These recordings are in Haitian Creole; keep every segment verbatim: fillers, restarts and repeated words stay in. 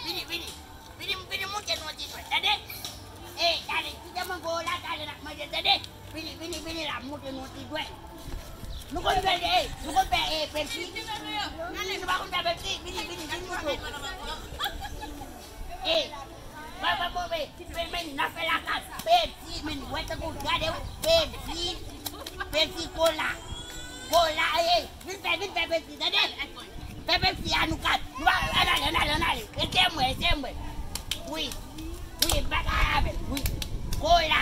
Vini, vini. Vini, vini, moute nou yon ti jwèt, tande? Ey, tande, kite mango la, tande, n ap manje, tande? Vini, vini, vini la, moute nou yon ti jwèt. Nou konn jwe, ey, nou konn fè, ey, Pepsi? Nou pa konn fè Pepsi? Vini, vini, vini, moute. Ey, ba, ba, ba, ba, men, men, n ap fè lakay. Pepsi, men, wè tankou gade, wi. Pepsi, Pepsi, kola. Kola, ey, ey, vin fè, vin fè Pepsi, tande? Fè Pepsi a nou kat. Nou a, ann ale, ann ale, ann ale. Rete mwen, rete mwen. Wi. Wi, m pa ka avè l. Wi. Kola.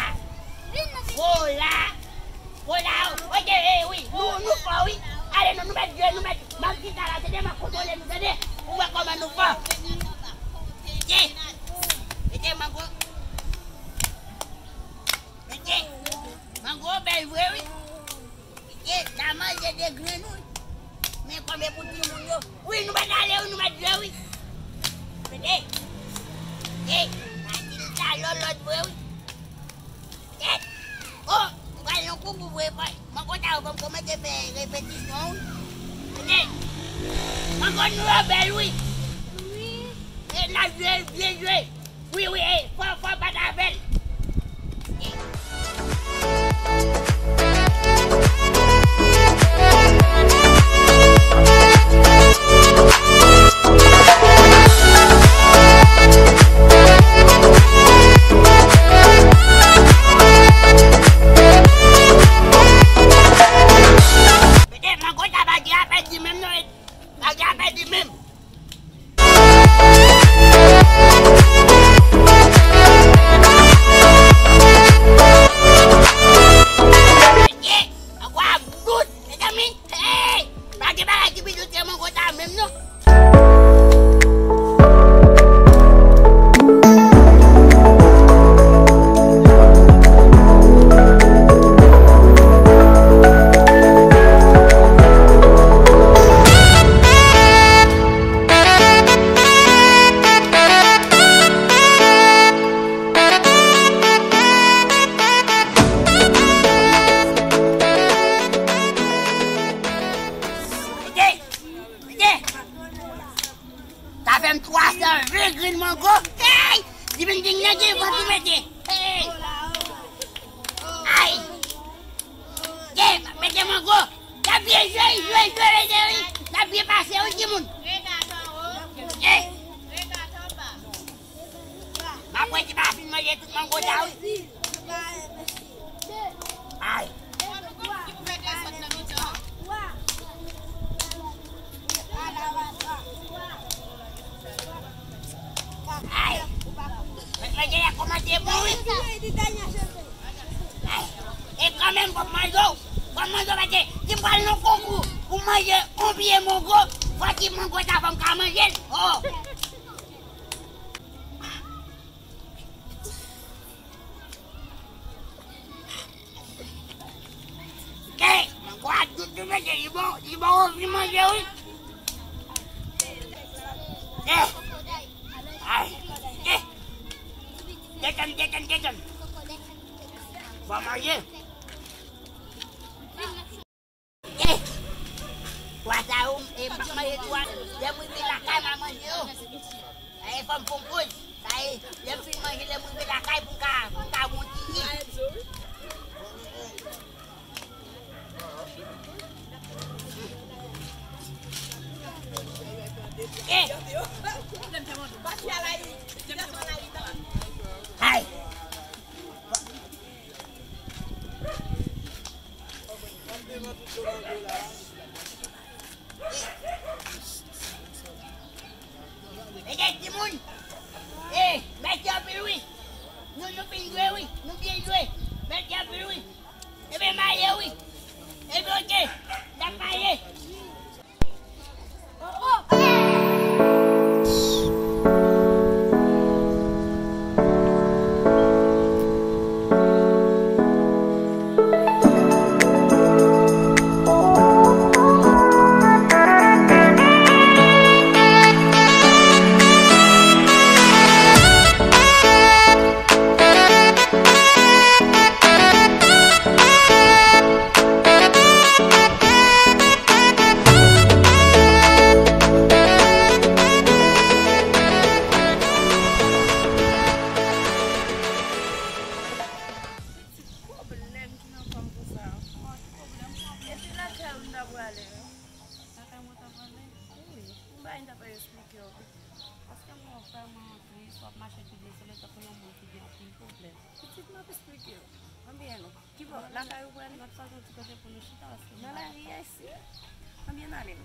Kola. Kola. Ok, eh, wi. Nou, nou fò, wi. Ale, non, nou mèt jwe, nou mèt. M ap chita la, tande, m ap kontwole nou, tande. Ou wè kòman nou fò. Ye. Rete mango. Rete. Mango bèl vre, wi. Ye, n a manje de grenn, wi. Men kòm e pou timoun yo. Wi, nou mèt ale, wi, nou mèt jwe, wi. Tande. Ye, n a di l sa lòlòt vre, wi. Tèt. Oh, m pral nan koubou vre, bòy. Mwen kontan yo ban m kòmanse fè repetisyon, wi. Tande. Mwen konn nou yo bèl, wi. Wi. E n a jwe, byen jwe. Wi, wi, ey, fò, fò bat avè l. Mete mango sa pa gen apeti menm non, pa gen apeti menm. Ye, ankò ap dout, mezanmi. Hey! Pa gen bagay ki pi dout ke mango sa menm non. Sa fè m twa san ven grenn mango. Hey! Li vin vin nan devan tou mete. Hey! Ay! Ye, mete mango. N ap byen jwe, jwe, jwe, mezanmi. N ap byen pase, wi, timoun. Ye. M ap wè si pa fin manje tout mango sa, wi. Ay. Ay. Manje a kòmanse bon, wi. Ay. E kanmenm, fò m manje w. Fò m manje w, paske si m pral nan konkou pou manje yon pye mango, fò ti mango sa fò m ka manje l. Oh. Ey, mango a dout tou, mesye, li bon, li bon anvi manje, wi. Ey, ay, ey. Detann, detann, detann. Bon manje. Eh! Twa sa yo, e, m ap manje twa. Lè m rive lakay, m a manje yo. Sa e fò m pran poz. Sa e, lè m fin manje, lè m rive lakay, pou m ka, pou m ka gontinye. Eh! Ay! Ede timoun. Eh, mèsi anpil wi. Nou, nou fin jwe wi. Nou byen jwe. Mèsi anpil wi. Ebyen, m ale wi. Ebyen, oke. N ap pale. Oh, oh. Kay ou prale? N ap chache yon ti kote pou nou chita, paske nan lari a isi. Anbyen, n ale.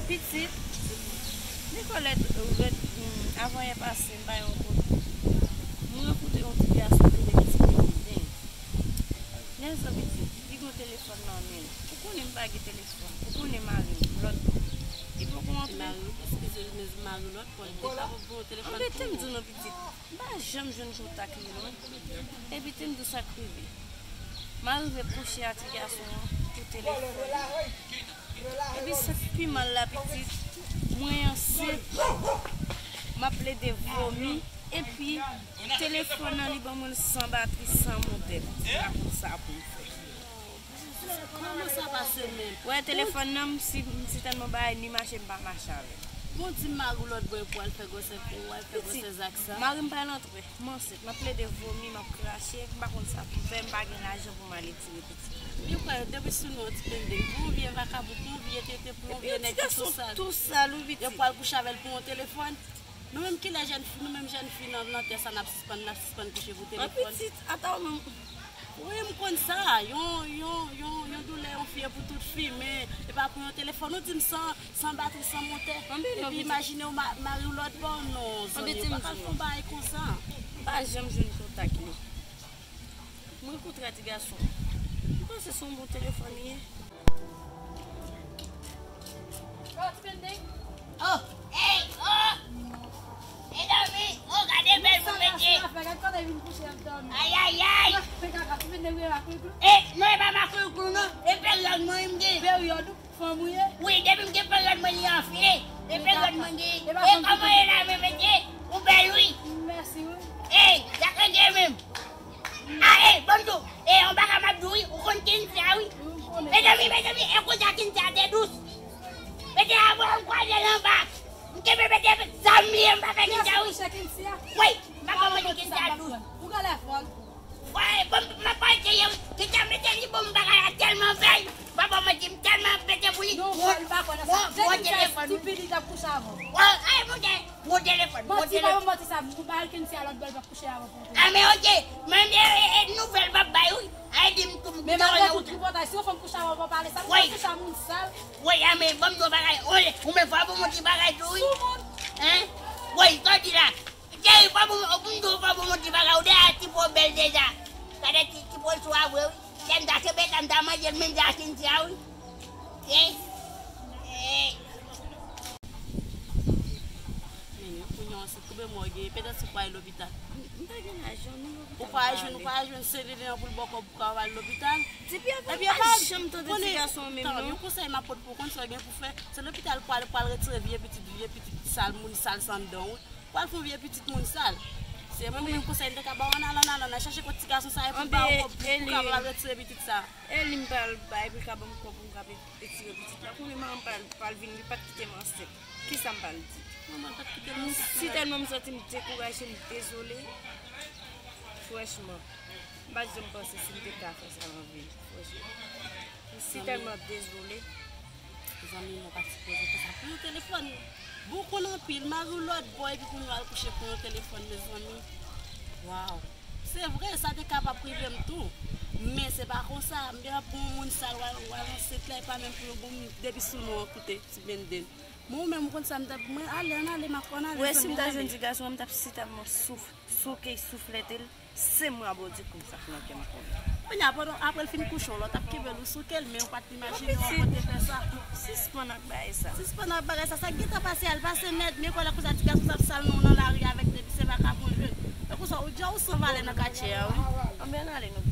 Pitit, Nicolette, euh, ret, mm, avan yè pase, m pa yon kote. Mwen rankontre yon ti gason ki rele Ti Penden. Nèzan pitit, li gen yon telefòn nan men l. Ou konnen m pa gen telefòn. Ou konnen mari m, lòt bò. Li poko antre. Mari, eskize m, mari lòt bò, li te kapab ba w telefòn pou ou. Anbyen, te m di w non pitit. M pa janm jwenn kontak li non. Epi te m di w sa k rive. M arive kouche a ti gason an pou telefòn. Epi sa k pi mal la pitit, mwen ansent, m ap plede vomi, epi telefòn nan li ban mwen l san batri, san motè, pitit, m pa konn sa pou m fè. Kòman sa pase menm? Wè telefòn nan, m si, m si tèlman bagay ni mache, m pa mache avè l. Bon, di mari w lòt bò pou w al fè gwosè, pou w al fè gwosè zak sa. Mari m pral antre, m ansent, m ap plede vomi, m ap krache, m pa konn sa pou m fè, m pa gen lajan pou m ale tire pitit. Li kwè depi sou non Ti Penden, pou yon vye vakabon, pou yon vye tete, pou yon vye nèg ki tou sal. Tou sal, wi, pitit. Yo pral kouche avè l pou yon telefòn. Nou menm ki lè jèn fi, nou menm jèn fi nan, nan tè sa, n ap sispann, n ap sispann kouche pou telefòn. Pitit, ata w menm. Wi, m konn sa. Yon, yon, yon, yon doulè, yon fye pou tout fi, men e pa pou yon telefòn. Ou di m san, san batri, san motè. Epi imajine w ma-, mari w lòt bò, non, zanmi, ou pa ka fè yon bagay konsa. M pa janm jwenn kontak li. Mwen rankontre a ti gason. M panse se yon bon telefòn li ye. Oh, ti Penden. Oh, hey, oh. E dòmi. Oh, gade bèl moun mesye. Ayayay. Eh, non, e pa makouyouklou non. E peryòd mwen m gen. Peryòd ou? Fanm ou ye? Wi, depi m gen peryòd mwen li anfle. E peryòd mwen gen. E kòman ye la menm mesye? Ou bèl wi. Mèsi wi. Ey, sa k gen menm? A, ey, ban m di w. Ey, yon bagay m ap di w wi, ou konn Kintia wi. Mezanmi, mezanmi, e kounye a Kintia te dous. Mesye a voye m kwaze l anba. M kenbe mesye zam li, m pa fè Kintia wi. Wi, m pa kòmanse Kintia dous. Ou genlè fòl. Woy, bon, m ap pale serye wi. Kintia mete li bon, bagay la tèlman bèl. M pa ba w manti, m tèlman pete pou li. Non, fòl, m pa kwè nan sa. Bon, bon telefòn wi. Ti piti k ap kouche avè w. Woy, ay, monchè, bon telefòn, bon telefòn. Manti, pa yon manti sa, m ba l Kintia lòt bò l pa kouche avè w. A, men oke, men, e, e, e, nouvèl m ap bay wi. Ay, di m tou, m tou nan wout. Men malgre tout tripotay, si yon fanm kouche avè w, w pa pale sa, m kouche a moun sal. Woy, a, men, ban m di w bagay, olè, ou menm fò pou moun ti bagay tou wi. Soumoun. Hein? Woy, sa w di la? Cheri, fò pou, pou m di w, fò pou moun ti bagay, ou deja ti po bèl deja. Gade ti, ti po sou a vre wi. Lè m ta kenbe sa, m ta manje l menm jan ak Kintia wi. Ey, ey. Men, men, kounye a se koube mò gen, petèt si w pa al lopital. M pa gen lajan, ni lopital. Ou pa jwenn, ou pa jwenn selil nan pou l bòkò pou ka al lopital. Depi avan, m pa janm tande ti gason an menm, non. Yon konsèy m ap pot pou w, konn sa w gen pou fè, se lopital pou al, pou al retire vye pitit, vye pitit sal, moun sal san dan wi. Pral fè yon vye pitit moun sal. Se mwen menm konsèy m te ka ba w, ann al, ann al, ann al chache kot ti gason sa ye pou ba w kòb pou ka pral retire pitit sa. E li m pral bay pou l ka ban m kòb pou m ka retire pitit la. Kounye a manman m pral, pral vin, li pa t kite m ansent. Kisa m pral di? Manman l pa t kite l ansent. Si tèlman m santi m dekouraje, m dezole. Franchman, m pa t janm panse si m te ka fè sa nan vi m. Franchman. M si tèlman dezole. Zanmi, mwen pa t sipoze fè sa pou yon telefòn. Bon, konn anpil, mari w lòt bò, epi pou nou al kouche pou yon telefòn, mezanmi. Waw. Se vre, sa te kapab rive m tou. Men se pa konsa. M te ap pou yon moun sal, w al, w al ansent la, e pa menm pou yon bon moun, depi sou non an koute, ti benden. Mwen menm, ou konn sa m t ap, mwen, ale, ann ale, m ap, ann ale. Wè, si m ta jwenn ti gason an, m t ap si tèlman souf, souke, souflete l. Se mwen a Bondye konn sa k nan kè m konnen. Kounye a, pandan, apre l fin kouche w la, w t ap kenbe l, ou souke l, men ou pa t imajine w konte fè sa. Sispann ak bagay sa. Sispann ak bagay sa. Sa k gentan pase a, l pase nèt, men kwè lè konsa ti gason t ap sal non w nan lari avèk depi se vakabon l ye. E konsa, ou djòl, ou san valè nan katye a, wi. Anben, ann ale, nou.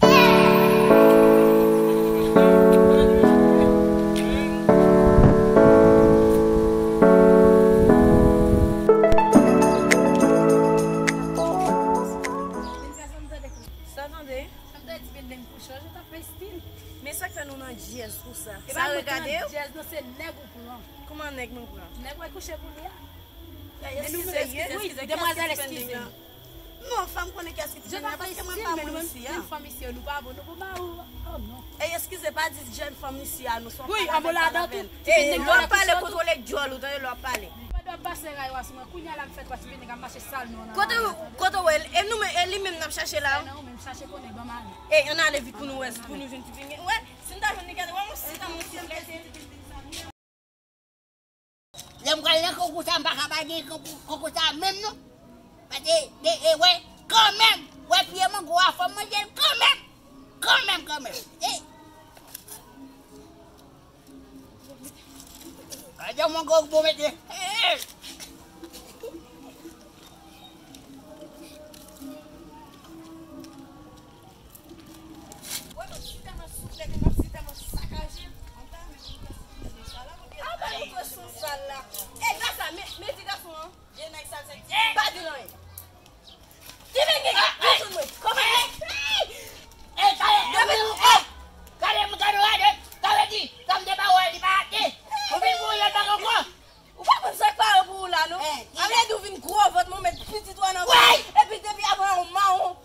Sa tande? Sa m ta di, benden kouche, je ta fè stil. Men sa k fè nou nan dyèz konsa? Sa regade w? Dyèz nan se nèg ou pran. Kòman nèg mwen pran? Nèg wè kouche pou li a. Men nou, eskize, eskize, demwazèl, eskize m. Non, fè m konnen kiyès ki ti nèg la, paske mwen pa moun isi a. Menm fanm isi yo, nou pa bon, nou bon ba ou. Oh non. Ey, eskize, pa di jèn fanm isi a, nou son. Wi, an mo ladan tou. Ey, lè w ap pale, kontwole djòl ou, tande lè w ap pale. Mwen dwe pase ray wa sou mwen, kounye a la m fèt wè ti nèg ap mache sal non. Kote, kote w wè l? E nou men, e li menm n ap chache la. Nan ou menm chache konnen ban m ale. Ey, ann ale vit pou nou wè, pou nou jwenn ti nèg. Wè, si n ta jwenn nèg la, wè, mwen si ta mwen si. Lè m pral nan konkou sa, m pa ka pa gen konkou, konkou sa menm non. Paske, e, e, wè, kanmenm, wè pye mango a, fò m manje l kanmenm. Kanmenm, kanmenm. E. Gade mango bon mete. E. Wè, m ap si tèlman souflete, m ap si tèlman sakaje. Mwen pa renmen moun ki ap si sa la, mwen. A, ba, mwen twouve son sal la. E, gras la, men, men ti gason an. Vye nèg sal sèk. Pa di l anyen. Ti vin gen, gen sou mwen. Kòman? E, kale, depi, e, kale, m gade w, gade, sa vle di, sa m te ba w, li pa ate. Ou vin pou yon bak ankò. Ou pa konn sa k pare pou ou la, non? Eh, a vle di w vin gwo vant, mwen met pitit ou a nan vant. Epi depi apre yon mawon.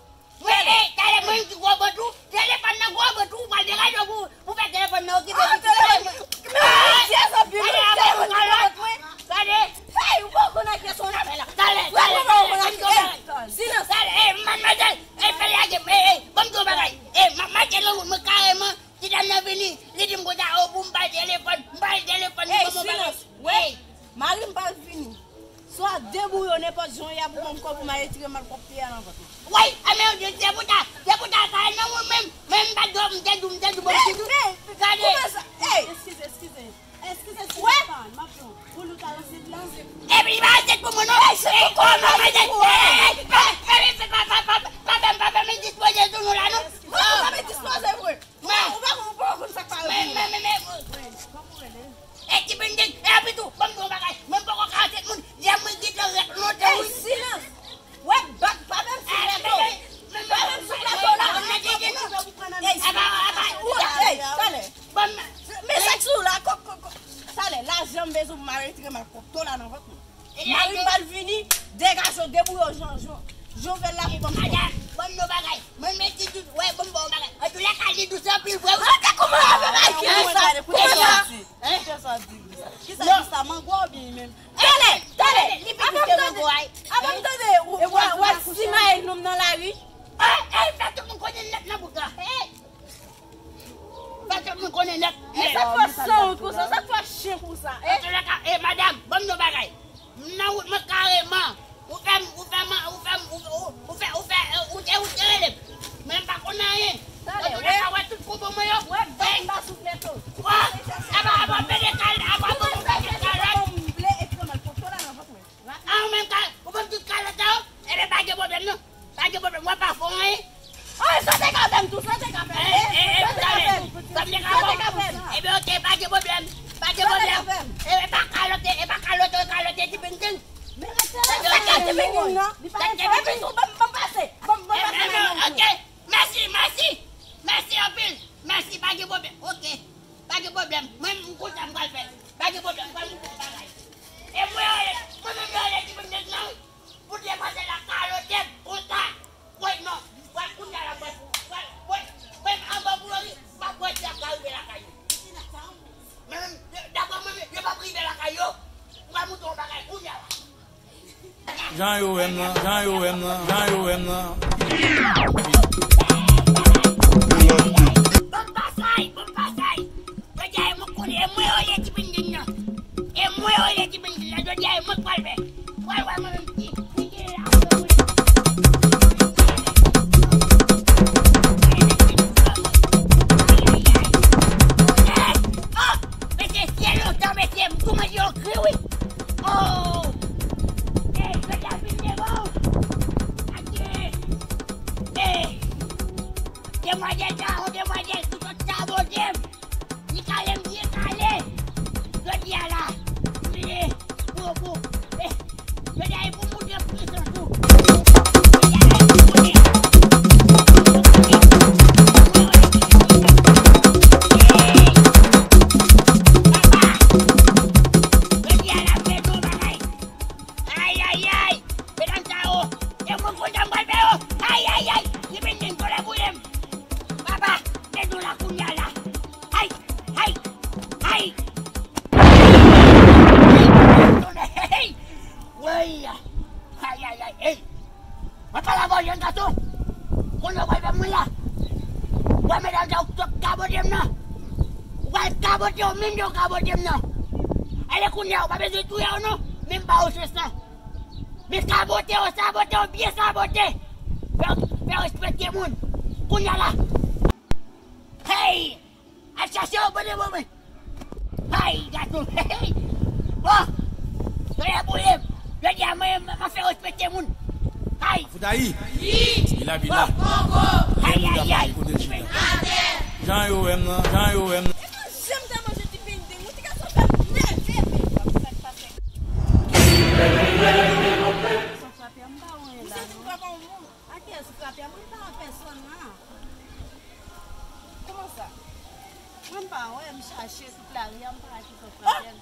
Wi, eh, talè mwen ki gwo vant ou, telefòn nan gwo vant ou, ou pral deraje pou, pou fè telefòn nan okipe pitit ou. Men ou jèz anpil, wi, telefòn nan gwo vant mwen. Gade. Hey, ou pa konn ak kiyès ou nan fè la. Talè, talè, talè, talè. Silans. Talè, eh, madmwazèl, eh, fè lage, eh, eh, ban m di w bagay. Eh, m ap mache nan wout mwen kareman. Ti dam nan vini, li di m konsa, o, pou m bay telefòn, m bay telefòn, li ban m yon bagay. Silans. Wi, mari m pral vini. Swa debouye w nenpòt jan w ye a pou ban m kòb pou m al retire malpwòpte a nan vant mwen. Wi, a men se pou ta, se pou ta sa, e non mwen menm, men m pa t dwe, m te di w, m te di w, ban m ti tou. Gade. Kòman sa? Ey! Eskize, eskize. Eskize, eskize, pa, m ap di w. Pou nou ta lanse plan. Epi li pa ansent pou mwen non. Ey, se pou kòman mwen te. Ey, ey, ey, ey, pa, pa, pa, pa, pa fè m, pa fè m dispoze sou nou la non. Mwen, ou pa met dispoze vre. Mwen, ou pa, ou pa konn sa k pare pou mwen. Men, men, men, men, e ti bending, e anpi tou, ban m di w yon bagay, mwen poko ka ansent moun, lè mwen gentan rèk lontan, wi. Ey, silans! Wè, bak, pa menm sou plato. Pa menm sou plato la. Ey, apa, apa, ey, talè. Ban m. Men sa k sou la, kòk, kòk, kòk. Talè, lajan m bezwen pou m al retire malpwòpte w la nan vant mwen. Mari m pral vini, degaje w, debouye w, jan, jan, jan w fè l la pou ban m. Madanm, ban m yon bagay. Mwen, men ti dout, wè, ban m ba w yon bagay. Antoulèka, li dous anpil vre, wi. Gade kòman l ap fè bagay ki dous sa. Kisa sa di? Kisa di sa? Mango oubyen li menm? Talè, talè, li pi dous ke mango a. Avan m tande, avan m tande, w ap simaye nonm nan lari. Ey, ey, fè tout moun konnen nèt nan bouk la. Ey. Fè tout moun konnen nèt. E sa k fè w sanwont konsa, sa k fè w chen konsa, e? Antoulèka, e, madanm, ban m yon bagay. M nan wout mwen kareman. Ou fè m, ou fè m, ou fè m, ou, ou, ou fè, ou fè, ou te, ou te rele m. Men m pa konn anyen. Antoulèka, wè tout konbo mwen yo. Wè, ban m ba souflèt ou. Wè, apa, apa, pede kal, apa, ban m pede kal. Ban m ble epi ban m al poto la nan vant mwen. A, ou menm ka, ou ban m tout kalòt la, o. Ebyen, pa gen pwoblèm, non. Pa gen pwoblèm, w ap pa fè anyen. Ay, sa te ka fè m tou, sa te ka fè m. Eh, eh, eh, sa te ka fè m. Sa te ka fè m. Ebyen, oke, pa gen pwoblèm. Pa gen pwoblèm. Sa te ka fè m. E, e pa kalòte, e pa kalòte, kalòte ti bending. Men rete la, sa te bending, non. Li pa rete. Epi tou, ban m, ban m pase. Ban m, ban m pase, men non, oke. Mèsi, mèsi. Mèsi anpil. Mèsi, pa gen pwoblèm. Oke. Pa gen pwoblèm. Mwen, m konn sa m pral fè. Pa gen pwoblèm. Mwen, m konn bagay. E mwen, mwen menm, yo ale ti bending nan, wi. Pou demwazèl la kalote m konsa. Wè non, wè kounye a la, wè, wè, wè, wè, anba boulori, w ap wè si y ap ka rive lakay yo. Men, men, daprè mwen, men, yo p ap rive lakay yo. M pral montre w bagay kounye a la. Jan yo wè m nan, jan yo wè m nan, jan yo wè m nan. Bon pasaj, bon pasaj. Jodi a, e mwen konnen, e mwen yo ye ti bending nan. E mwen yo ye ti bending nan. Jodi a, e mwen k pral fè. Pral wè mwen menm ki, ki gen la. Ay, ay, ay. Oh, mesye, se lontan, mesye, m tou manje yon kri, wi. Oh. Ey, jodi a, vin devan w. Ey. Demwazèl sa, yon demwazèl ki sot sa, Bondye m. Li kale m byen kale. Jodi a la, m vle pou, pou, eh, jodi a e pou m montre pwisans ou. Jodi a la e pou m montre. Hey! Papa! Jodi a la, m vle di w bagay. Ay, ay, ay! Medam sa yo, e mwen kontan m pral fè Ay, ay, ay! Li vin vin kole boule m! Papa, men nou la kounye a la! Ay! Ay! Ay! Hey! Woy! Ay, ay, ay, ey! Mwen pale avè w, jèn gason! Kounye w pral fè mwen la! Wè medam sa w t ap kabote m nan! W pral kabote w menm jan w kabote m nan! Ale kounye a, w pa bezwen touye w non! Men m ba w chans lan! Men kabote w, sabote w, byen sabote! Fè w, fè w respekte moun! Kounye a la! Hey! Al chache w, bone, bone! Ay, gason! Bon! Soleil boule m! Jodi a, mwen, m ap fè respekte moun! Ay! Foudayi! Bila, bila! Ay, ay, ay! Kote l chita? Jan yo wè m nan, jan yo wè m nan. Epa jan m ta manje ti pendeng, ou ti ka sot ap nève, men. Sa k pase? Sa frape a, m pa wè la, non. A kiyès ou frape a? Mwen pa wè pèsonn nan. Kòman sa? Mwen pa wè, m chache tout lari a, m pa wè kisa w frape a.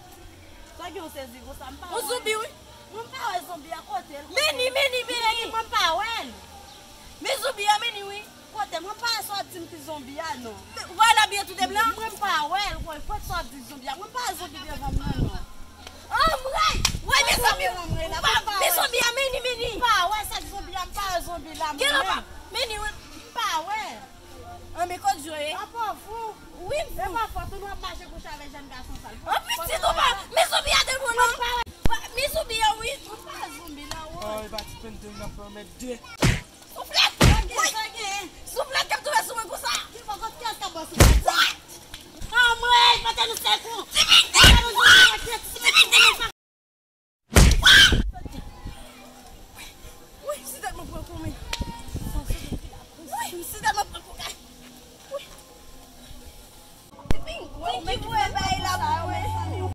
Sa gen yon sezi konsa, m pa wè. Yon zonbi, wi. Mwen pa wè zonbi a, kote l, kote l? Meni, meni, meni. Meni, mwen pa wè l. Men zonbi a, meni, wi. Kote l? Mwen pa wè sa w ap di m ki zonbi a, non. Vwala byen tou de blan. Mwen pa wè l, kote sa w ap di zonbi a? Mwen pa wè zonbi devan m nan, non. Anmwey! Woy, mezanmi! Mezanmi, a meni, meni! M pa wè sa k zonbi a, m pa wè zonbi la, mwen menm. Meni, wi. M pa wè. Anben, kot Joe ye? Apa w fou? Wi, m fou. E pa fòt ou, nou ap mache kouche avèk jèn gason sa l. An pitit ou pa, mezanmi, a devan non. Mezanmi a, wi. M pa wè zonbi la, woy. Oh, e pa ti pendeng nan fè mèt de. Souflèt! Woy! Souflèt k ap tonbe sou mwen konsa! Ki bò kot kiyès k ap ba w souflèt sa? Anmwey, pote nou sekou! Pote nou sekou! Wi, si tèt mwen pran kou, men.